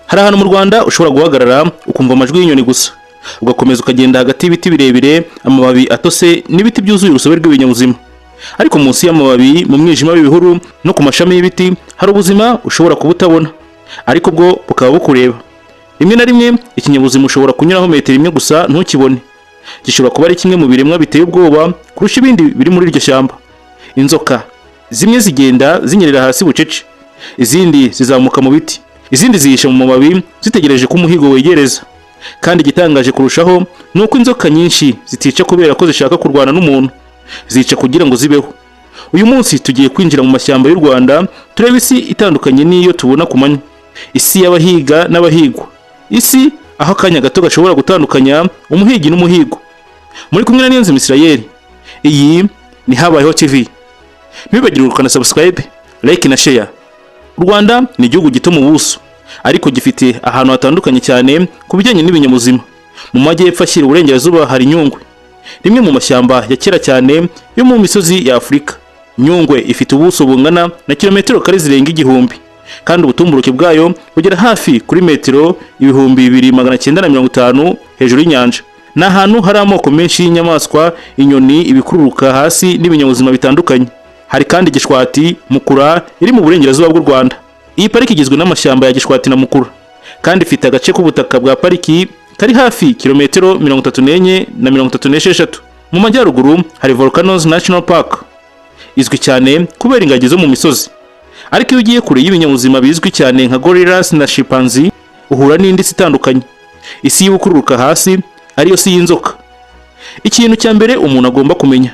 Hari ahantu mu Rwanda ushobora guhagarara ukumva amajwi y'inyoni gusa, ugakomeza ukagenda hagati y'ibiti birebire, amababi atose n'ibiti byuzuye urusobe rw'ibinyabuzima. Ariko munsi y'amababi, mu mwijima w'ibihuru no ku mashami y'ibiti, hari ubuzima ushobora kuba utabona, ariko bwo bukaba bukureba. Rimwe na rimwe ikinyabuzima ushobora kunyuraho metero imwe gusa ntukibone, gishobora kuba ari kimwe mu biremwa biteye ubwoba kurusha ibindi biri muri iryo shyamba. Inzoka zimwe zigenda zinyerera hasi bucece, izindi zizamuka mu biti, izindi zihisha mu mababi zitegereje ko umuhigo wegereza. Kandi igitangaje kurushaho ni uko inzoka nyinshi zitica kubera ko zishaka kurwana n'umuntu, zica kugira ngo zibeho. Uyu munsi tugiye kwinjira mu mashyamba y'u Rwanda, turebe isi itandukanye n'iyo tubona ku manywa, isi y'abahiga n'abahigwa, isi aho akanya gato gashobora gutandukanya umuhigi n'umuhigo. Muri kumwe na Niyonzima Israel, iyi ni Habayeho TV. Ntibibagirwe gukanda subscribe, like na share. U Rwanda ni igihugu gito mu buso, ariko gifite ahantu hatandukanye cyane ku bijyanye n'ibinyabuzima. Mu majyepfo ashyira uburengerazuba hari Nyungwe, rimwe mu mashyamba ya kera cyane yo mu misozi ya Afurika. Nyungwe ifite ubuso bungana na kilometero kare zirenga 1000, kandi ubutumburuke bwayo bugera hafi kuri metero 2950 hejuru y'inyanja. Ni ahantu hari amoko menshi y'inyamaswa, inyoni, ibikururuka hasi n'ibinyabuzima bitandukanye. Hari kandi Gishwati Mukura iri mu burengerazuba bw'u Rwanda. Iyi pariki igizwe n'amashyamba ya Gishwati na Mukura, kandi ifite agace k'ubutaka bwa pariki kari hafi kilometero 34 na 36. Mu majyaruguru hari Volcanoes National Park, izwi cyane kubera ingagi zo mu misozi. Ariko iyo ugiye kure y'ibinyabuzima bizwi cyane nka gorillas na chimpanzee, uhura n'indi si itandukanye, isi y'ubukururuka hasi, ariyo si y'inzoka. Ikintu cya mbere umuntu agomba kumenya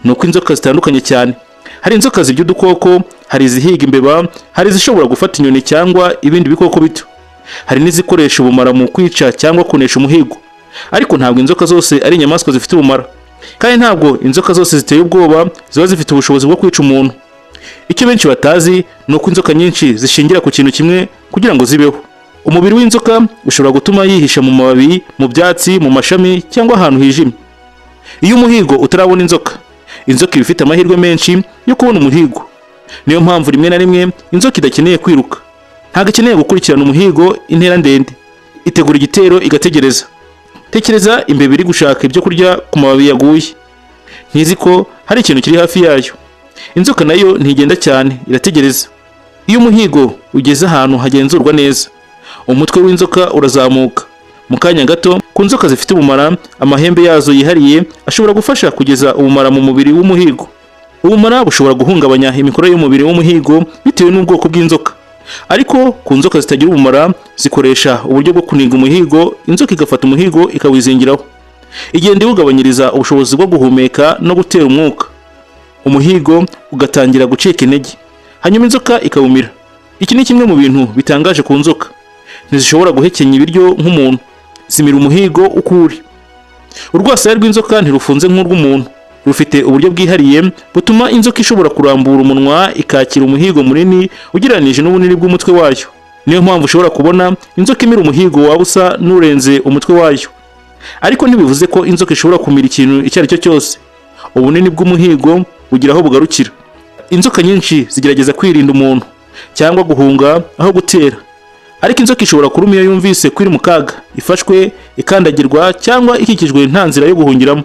ni uko inzoka zitandukanye cyane. Hari inzoka zirya udukoko, hari izihiga imbeba, hari izishobora gufata inyoni cyangwa ibindi bikoko bito, hari n'izikoresha ubumara mu kwica cyangwa kunesha umuhigo. Ariko ntabwo inzoka zose ari inyamaswa zifite ubumara, kandi ntabwo inzoka zose ziteye ubwoba ziba zifite ubushobozi bwo kwica umuntu. Icyo benshi batazi ni uko inzoka nyinshi zishingira ku kintu kimwe kugira ngo zibeho. Umubiri w'inzoka ushobora gutuma yihisha mu mababi, mu byatsi, mu mashami cyangwa ahantu hijimye. Iyo umuhigo utarabona inzoka, inzoka iba ifite amahirwe menshi yo kubona umuhigo. Niyo mpamvu rimwe na rimwe inzoka idakeneye kwiruka, ntabwo ikeneye gukurikirana umuhigo intera ndende. Itegura igitero, igategereza. Tekereza imbeba iri gushaka ibyo kurya ku mababi yaguye, ntizi ko hari ikintu kiri hafi yayo. Inzoka nayo ntigenda cyane, irategereza. Iyo umuhigo ugeze ahantu hagenzurwa neza, umutwe w'inzoka urazamuka mu kanya gato. Ku nzoka zifite ubumara, amahembe yazo yihariye ashobora gufasha kugeza ubumara mu mubiri w'umuhigo. Ubumara bushobora guhungabanya imikorere y'umubiri w'umuhigo bitewe n'ubwoko bw'inzoka. Ariko ku nzoka zitagira ubumara, zikoresha uburyo bwo kuniga umuhigo. Inzoka igafata umuhigo ikawizingiraho, igenda iwugabanyiriza ubushobozi bwo guhumeka no gutera umwuka. Umuhigo ugatangira gucika intege, hanyuma inzoka ikawumira. Iki ni kimwe mu bintu bitangaje ku nzoka: ntizishobora guhekenya ibiryo nk'umuntu, zimira umuhigo uko uri. Urwasaya rw'inzoka ntirufunze nk'urw'umuntu, rufite uburyo bwihariye butuma inzoka ishobora kurambura umunwa ikakira umuhigo munini ugereranije n'ubunini bw'umutwe wayo. Niyo mpamvu ushobora kubona inzoka imira umuhigo waba usa n'urenze umutwe wayo. Ariko ntibivuze ko inzoka ishobora kumira ikintu icyo ari cyo cyose. Ubunini bw'umuhigo bugira aho bugarukira. Inzoka nyinshi zigerageza kwirinda umuntu cyangwa guhunga aho gutera. Ariko inzoka ishobora kuruma iyo yumvise ko iri mu kaga, ifashwe, ikandagirwa cyangwa ikikijwe, nta nzira yo guhungiramo.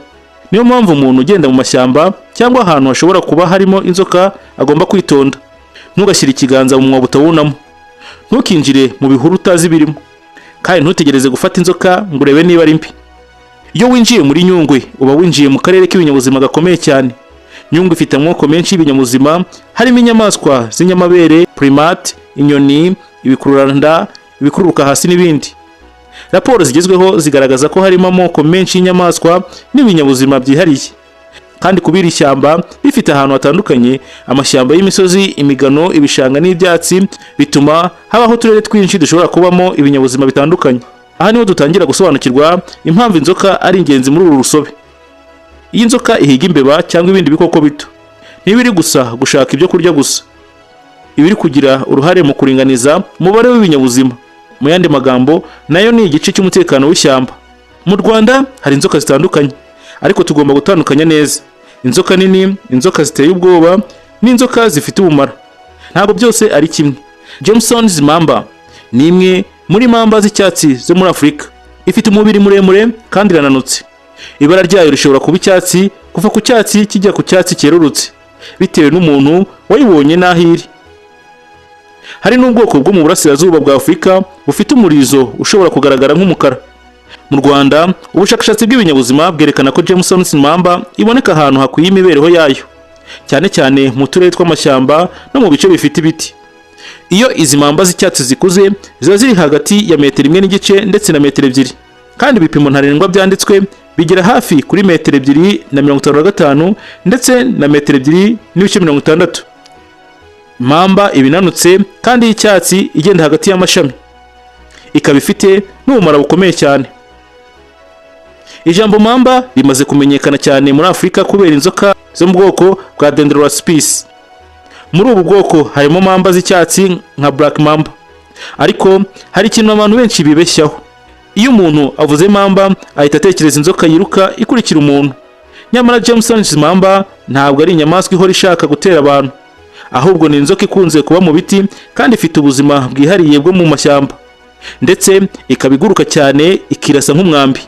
Niyo mpamvu umuntu ugenda mu mashyamba cyangwa ahantu hashobora kuba harimo inzoka agomba kwitonda. Ntugashyire ikiganza mu mwobo utabonamo, ntukinjire mu bihuru utazi ibirimo, kandi ntutegereze gufata inzoka ngo urebe niba ari mbi. Iyo winjiye muri Nyungwe, uba winjiye mu karere k'ibinyabuzima gakomeye cyane. Nyungwe ifite amoko menshi y'ibinyabuzima, harimo inyamaswa z'inyamabere, primate, inyoni, ibikururanda, ibikururuka hasi n'ibindi. Raporo zigezweho zigaragaza ko harimo amoko menshi y'inyamaswa n'ibinyabuzima byihariye. Kandi kuba iri shyamba rifite ahantu hatandukanye, amashyamba y'imisozi, imigano, ibishanga n'ibyatsi, bituma habaho uturere twinshi dushobora kubamo ibinyabuzima bitandukanye. Aha niho dutangira gusobanukirwa impamvu inzoka ari ingenzi muri uru rusobe. Iyo inzoka ihiga imbeba cyangwa ibindi bikoko bito, ntiba iri gusa gushaka ibyo kurya gusa, iba iri kugira uruhare mu kuringaniza umubare w'ibinyabuzima. Mu yandi magambo, nayo ni igice cy'umutekano w'ishyamba. Mu Rwanda hari inzoka zitandukanye, ariko tugomba gutandukanya neza inzoka nini, inzoka ziteye ubwoba n'inzoka zifite ubumara. Ntabwo byose ari kimwe. Jameson's mamba ni imwe Muri mamba z'icyatsi zo muri Afurika, ifite umubiri muremure kandi irananutse. Ibara ryayo rishobora kuba icyatsi, kuva ku cyatsi kijya ku cyatsi cyerurutse, bitewe n'umuntu wayibonye n'aho iri. Hari n'ubwoko bwo mu burasirazuba bwa Afurika bufite umurizo ushobora kugaragara nk'umukara. Mu Rwanda, ubushakashatsi bw'ibinyabuzima bwerekana ko Jameson's mamba iboneka ahantu hakwiye imibereho yayo, cyane cyane mu turere tw'amashyamba no mu bice bifite ibiti. Iyo izi mamba z'icyatsi zikuze, ziba ziri hagati ya metero 1.5 ndetse na metero 2, kandi ibipimo ntarengwa byanditswe bigera hafi kuri metero 2.55 ndetse na metero 2.60. Mamba iba inanutse kandi y'icyatsi, igenda hagati y'amashami, ikaba ifite n'ubumara bukomeye cyane. Ijambo mamba rimaze kumenyekana cyane muri Afurika kubera inzoka zo mu bwoko bwa Dendroaspis. Muri ubu bwoko harimo mamba z'icyatsi nka black mamba. Ariko hari ikintu abantu benshi bibeshyaho: iyo umuntu avuze mamba, ahita atekereza inzoka yiruka ikurikira umuntu. Nyamara Jameson's mamba ntabwo ari inyamaswa ihora ishaka gutera abantu, ahubwo ni inzoka ikunze kuba mu biti kandi ifite ubuzima bwihariye bwo mu mashyamba, ndetse ikaba iguruka cyane, ikirasa nk'umwambi.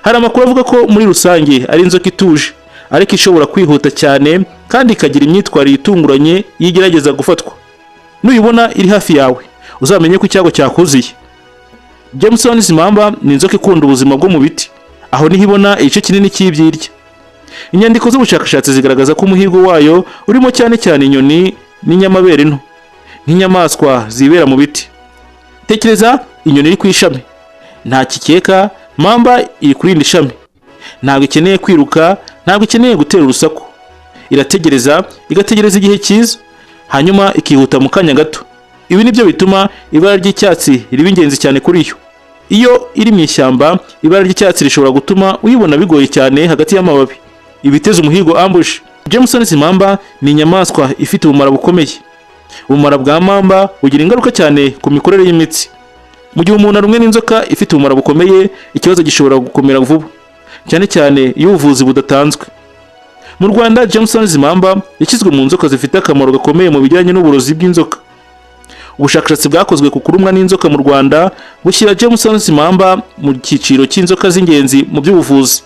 Hari amakuru avuga ko muri rusange ari inzoka ituje, ariko ishobora kwihuta cyane kandi ikagira imyitwarire itunguranye iyo igerageza gufatwa. Nuyibona iri hafi yawe, uzamenye ko icyago cyakuziye. Jameson's mamba ni inzoka ikunda ubuzima bwo mu biti, aho niho ibona igice kinini cy'ibyo irya. Inyandiko z'ubushakashatsi zigaragaza ko umuhigo wayo urimo cyane cyane inyoni n'inyamabere nto, nk'inyamaswa zibera mu biti. Tekereza inyoni iri ku ishami, nta kikeka, mamba iri ku rindi shami. Ntabwo ikeneye kwiruka, ntabwo ikeneye gutera urusaku. Irategereza, igategereza igihe cyiza, hanyuma ikihuta mu kanya gato. Ibi nibyo bituma ibara ry'icyatsi riba ingenzi cyane kuri yo. Iyo iri mu ishyamba, ibara ry'icyatsi rishobora gutuma uyibona bigoye cyane hagati y'amababi, ibiteza umuhigo, ambush. Jameson's mamba ni inyamaswa ifite ubumara bukomeye. Ubumara bwa mamba bugira ingaruka cyane ku mikorere y'imitsi. Mu gihe umuntu arumwe n'inzoka ifite ubumara bukomeye, ikibazo gishobora gukomera vuba, cyane cyane iyo ubuvuzi budatanzwe. Mu Rwanda, Jameson's mamba yashyizwe mu nzoka zifite akamaro gakomeye mu bijyanye n'uburozi bw'inzoka. Ubushakashatsi bwakozwe ku kurumwa n'inzoka mu Rwanda bushyira Jameson's mamba mu cyiciro cy'inzoka z'ingenzi mu by'ubuvuzi.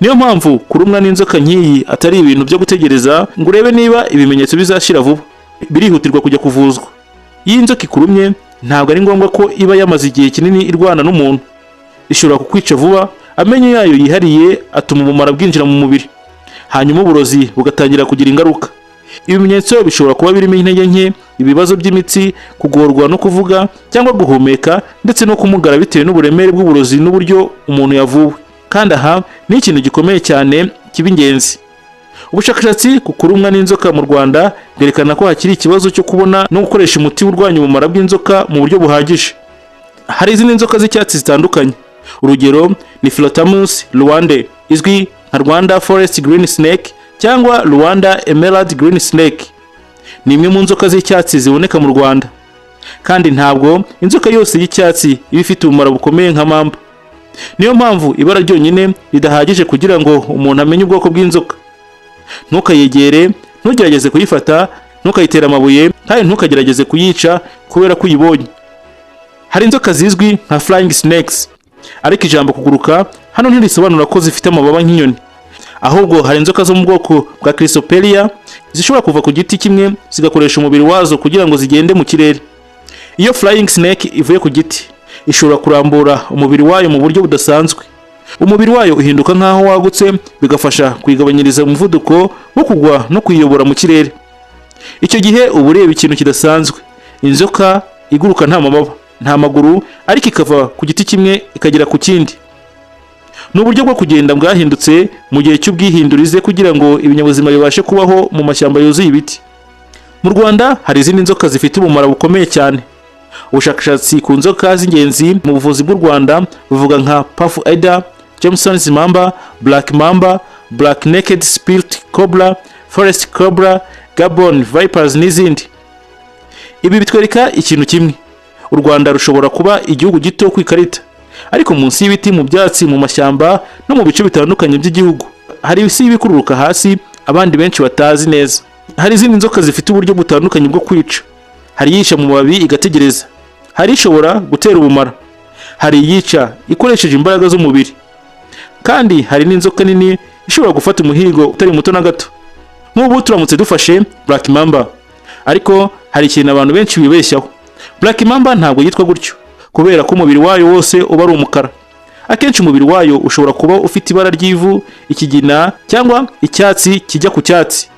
Niyo mpamvu kurumwa n'inzoka nk'iyi atari ibintu byo gutegereza ngo urebe niba ibimenyetso bizashira vuba. Birihutirwa kujya kuvuzwa. Iyo inzoka ikurumye, ntabwo ari ngombwa ko iba yamaze igihe kinini irwana n'umuntu, ishobora kukwica vuba. Amenyo yayo yihariye atuma ubumara bwinjira mu mubiri, hanyuma uburozi bugatangira kugira ingaruka. Ibimenyetso bishobora kuba birimo intege nke, ibibazo by'imitsi, kugorwa no kuvuga cyangwa guhumeka, ndetse no kumugara, bitewe n'uburemere bw'uburozi n'uburyo umuntu yavuwe. Kandi aha ni ikintu gikomeye cyane kiba ingenzi: ubushakashatsi ku kurumwa n'inzoka mu Rwanda bwerekana ko hakiri ikibazo cyo kubona no gukoresha umuti urwanya ubumara bw'inzoka mu buryo buhagije. Hari izindi nzoka z'icyatsi zitandukanye. Urugero ni Philothamnus rwandae, izwi nka Rwanda forest green snake cyangwa Rwanda emerald green snake. Ni imwe mu nzoka z'icyatsi ziboneka mu Rwanda. Kandi ntabwo inzoka yose y'icyatsi iba ifite ubumara bukomeye nka mamba. Niyo mpamvu ibara ryonyine ridahagije kugira ngo umuntu amenye ubwoko bw'inzoka. Ntukayegere, ntugerageze kuyifata, ntukayitere amabuye, kandi ntukagerageze kuyica kubera ko uyibonye. Hari inzoka zizwi nka flying snakes, ariko ijambo kuguruka hano ntirisobanura ko zifite amababa nk'inyoni. Ahubwo hari inzoka zo mu bwoko bwa Chrysopelea zishobora kuva ku giti kimwe zigakoresha umubiri wazo kugira ngo zigende mu kirere. Iyo flying snake ivuye ku giti, ishobora kurambura umubiri wayo mu buryo budasanzwe. Umubiri wayo uhinduka nk'aho wagutse, bigafasha kuyigabanyiriza umuvuduko wo kugwa no kuyiyobora mu kirere. Icyo gihe uba ureba ikintu kidasanzwe: inzoka iguruka, nta mababa, nta maguru, ariko ikava ku giti kimwe ikagera ku kindi. Ni uburyo bwo kugenda bwahindutse mu gihe cy'ubwihindurize kugira ngo ibinyabuzima bibashe kubaho mu mashyamba yuzuye ibiti. Mu Rwanda hari izindi nzoka zifite ubumara bukomeye cyane. Ubushakashatsi ku nzoka z'ingenzi mu buvuzi bw'u Rwanda buvuga nka Puff Adder, Jameson's mamba, Black mamba, Black Necked Spit Cobra, Forest Cobra, Gaboon Vipers n'izindi. Ibi bitwereka ikintu kimwe: u Rwanda rushobora kuba igihugu gito ku ikarita, ariko munsi y'ibiti, mu byatsi, mu mashyamba no mu bice bitandukanye by'igihugu, hari isi y'ibikururuka hasi abandi benshi batazi neza. Hari izindi nzoka zifite uburyo butandukanye bwo kwica. Hari iyisha mu mababi igategereza, Hari ishobora gutera ubumara, hari iyica ikoresheje imbaraga z'umubiri, kandi hari n'inzoka nini ishobora gufata umuhigo utari muto na gato. Nk'ubu turamutse dufashe Black Mamba, ariko hari ikintu abantu benshi bibeshyaho. Black Mamba ntabwo yitwa gutyo kubera ko umubiri wayo wose uba ari umukara. Akenshi umubiri wayo ushobora kuba ufite ibara ry'ivu, ikigina cyangwa icyatsi kijya ku cyatsi.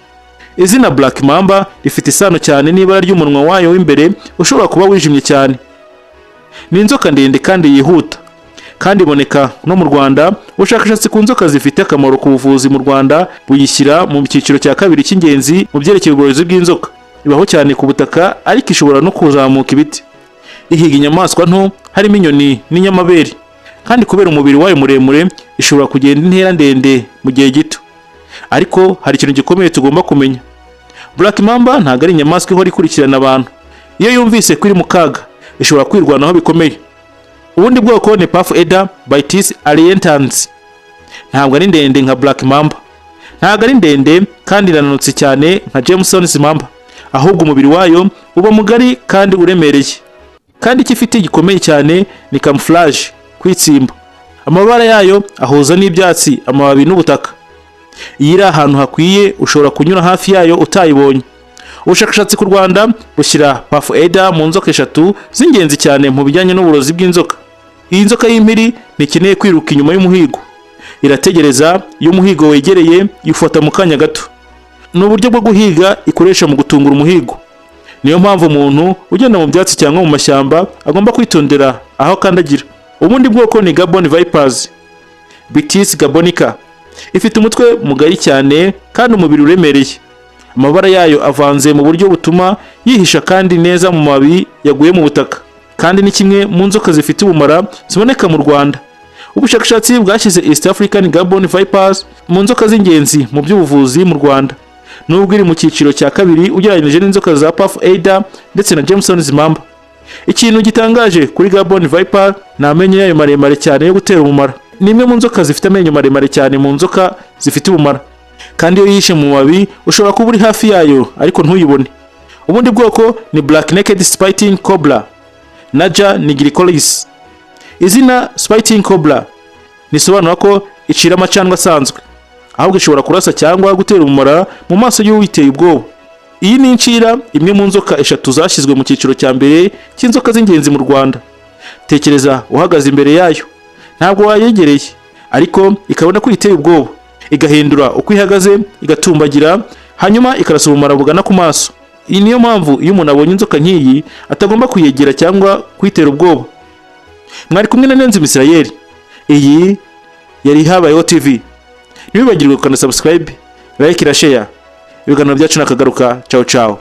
Izina Black Mamba rifite isano cyane n'ibara ry'umunwa wayo w'imbere, ushobora kuba wijimye cyane. Ni inzoka ndende kandi yihuta, kandi iboneka no mu Rwanda. Ubushakashatsi ku nzoka zifite akamaro ku buvuzi mu Rwanda buyishyira mu cyiciro cya kabiri cy'ingenzi mu byerekeye uburozi bw'inzoka. Ibaho cyane ku butaka, ariko ishobora no kuzamuka ibiti. Ihiga inyamaswa nto, harimo inyoni n'inyamabere, kandi kubera umubiri wayo muremure ishobora kugenda intera ndende mu gihe gito. Ariko hari ikintu gikomeye tugomba kumenya: Black Mamba ntabwo ari inyamaswa ihora ikurikirana abantu. Iyo yumvise ko iri mu kaga, ishobora kwirwanaho bikomeye. Ubundi bwoko ni Puff Adder, Bitis arietans. Ntabwo ari ndende nka Black Mamba, ntabwo ari ndende kandi irananutse cyane nka Jameson's Mamba. Ahubwo umubiri wayo uba mugari kandi uremereye, kandi icyo ifite gikomeye cyane ni camouflage, kwitsimba. Amabara yayo ahuza n'ibyatsi, amababi n'ubutaka. Iyo iri ahantu hakwiye, ushobora kunyura hafi yayo utayibonye. Ubushakashatsi ku Rwanda bushyira Puff Adder mu nzoka eshatu z'ingenzi cyane mu bijyanye n'uburozi bw'inzoka. Iyi nzoka y'impiri ntikeneye kwiruka inyuma y'umuhigo. Irategereza. Iyo umuhigo wegereye, ifata mu kanya gato. Ni uburyo bwo guhiga ikoresha mu gutungura umuhigo. Niyo mpamvu umuntu ugenda mu byatsi cyangwa mu mashyamba agomba kwitondera aho akandagira. Ubundi bwoko ni Gabon Vipers, Bitis gabonica. Ifite umutwe mugari cyane kandi umubiri uremereye. Amabara yayo avanze mu buryo butuma yihisha kandi neza mu mababi yaguye mu butaka, kandi ni kimwe mu nzoka zifite ubumara ziboneka mu Rwanda. Ubushakashatsi bwashyize East African Gabon Vipers mu nzoka z'ingenzi mu by'ubuvuzi mu Rwanda, nubwo iri mu cyiciro cya kabiri ugereranyije n'inzoka za Puff Adder ndetse na Jameson's Mamba. Ikintu gitangaje kuri Gabon Viper ni amenyo yayo maremare cyane yo gutera ubumara. Ni imwe mu nzoka zifite amenyo maremare cyane mu nzoka zifite ubumara, kandi iyo yihishe mu mababi ushobora kuba uri hafi yayo ariko ntuyibone. Ubundi bwoko ni Black Necked Spitting Cobra, Naja nigricollis. Izina Spitting Cobra ntisobanura ko icira amacandwe asanzwe, ahubwo ishobora kurasa cyangwa gutera ubumara mu maso y'uwiteye ubwoba. Iyi ni incira, imwe mu nzoka eshatu zashyizwe mu cyiciro cya mbere cy'inzoka z'ingenzi mu Rwanda. Tekereza uhagaze imbere yayo, ntabwo wayegereye, ariko ikabona ko uyiteye ubwoba, igahindura uko ihagaze, igatumbagira, hanyuma ikarasa ubumara bugana ku maso. Iyi niyo mpamvu iyo umuntu abonye inzoka nk'iyi atagomba kuyegera cyangwa kuyitera ubwoba. Mwari kumwe na Nenzi Misirayeli. Iyi yari Habayeho TV. Ntiwibagirwe gukanda subscribe, like na share. Ibiganiro byacu nakagaruka. Ciao ciao.